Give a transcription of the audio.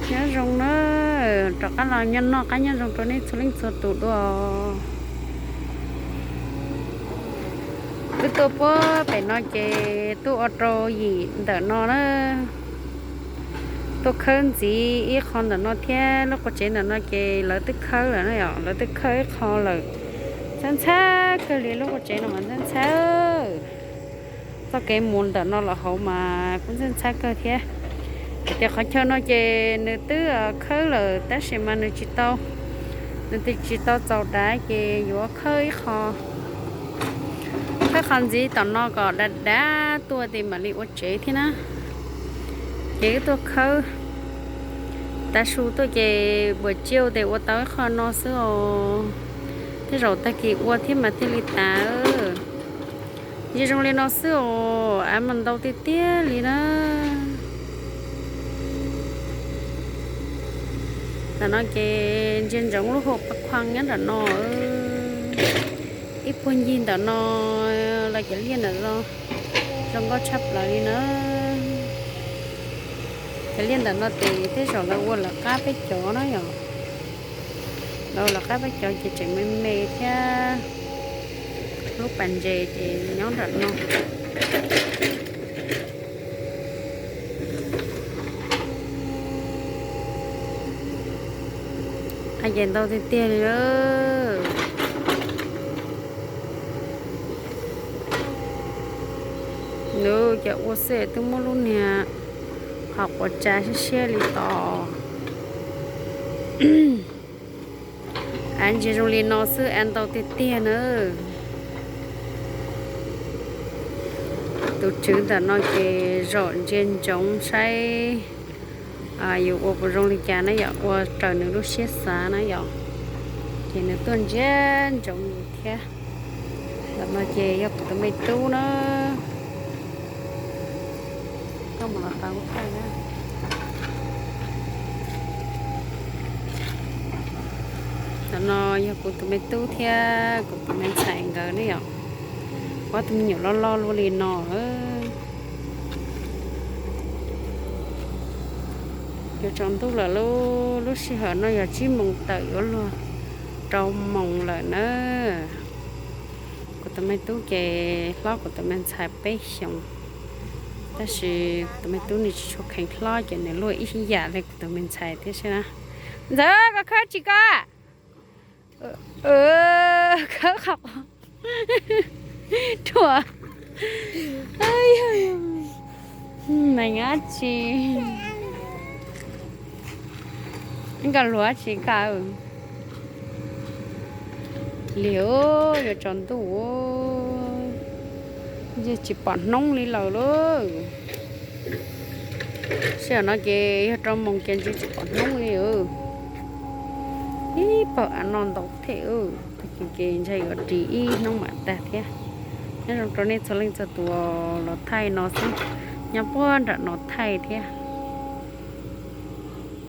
Nyob zoo na, rov qab los nyob noj qab nyob zoo rau nej txhua leej txhua tus dua. Wb tuaj puag pem no ces tuaj ua rau yim ntawm no na. Tuaj khawb ntxiv ib qho ntawm no thiab, lub qua tsev ntawm no ces lawv twb khawb lawm na yom, lawv twb khawb ib qho lawm. Ntxhab ntxhab kawg li, lub qua tsev no mas ntxhab ntxhab. Txoj kev mus ntawm no los hauv mas kuj ntxhab ntxhab kawg thiab. Hais tias qhov chaw no ces nws twb khawb lawm tab sis mas nws tsis tau, nws twb tsis tau txaus dav ces yuav khawb ib qho, khawb qhov ntxiv tom no kom dav dav tuaj ces mam li ua tsev thiab na. Ces wb tuaj khawb tav su tuaj ces puas tsiaj tes ua tau ib qho no xwb os. Tej zaum tag kis ua thiab mas thiaj li tas. Ntsia zoo li no xwb os, av mas ntau tiag tiag li na. Ntawm no ces ntsia ntsoov lub hauv pas khuas nyob nram no. Ib puag ncig ntawm no los cov liaj ntawm no zoo nkauj tshaj plaws li na. Cov liaj ntawm no ces tej zaum lawv ua lawv qab peb cov na yom. Lawv ua lawv qab peb cov ces tseem me me thiab. Lub pas ntses ces nyob nram no. Qab ces ntau tiag tiag li lawm. Nws cov ua xwb twb muab lub niag qhov quav tsa siab siab li tos. Av ntsia zoo li no xwb, av ntau tiag tiag na. Tus tswv ntawm no ces zaum ntsia ntsoov saib yuav ua puas zoo li cas na yom, ua raws nws lub siab xav na yom. Ces nws tuaj ntsia ntsoov yus thiab. Ntawm no ces yog kuv tus me tub na. Koj mus los tau thaij na. Ntawm no yog kuv tus me tub thiab kuv tus me ntxhais nkawd ne yom. Ob tug me nyuam loj loj luaj li no. Yuav tsaus ntuj lawm lauj, lub sij hawm no yog tsib moos tawm yuav luag rau moos lawm na. Kuv tus me tub ces hlob kuv tus me ntxhais peb xyoos, tab sis kuv tus me tub nws tsis tshua kheev hlob ces nws luaj ib yam li kuv tus me ntxhais thiab xwb na. Ntxawm, koj khawb tsis koj? Khawb qhov, ruam. Neeg dab tsi? Koj luag dab tsi koj? Liam, yuav tsaus ntuj, yeej tsis pom hnub li lawm lauj. Sij hawm no ces yog rau moos ces ntshe tsis pom hnub li. Ib pawg av no ntau thiab, tag kis ces ntshe yuav ris ib hnub mam tag thiab. Nyob zoo rau nej txhua leej txhua tus los thaij no xwb, nyob puag nram no thaij thiab.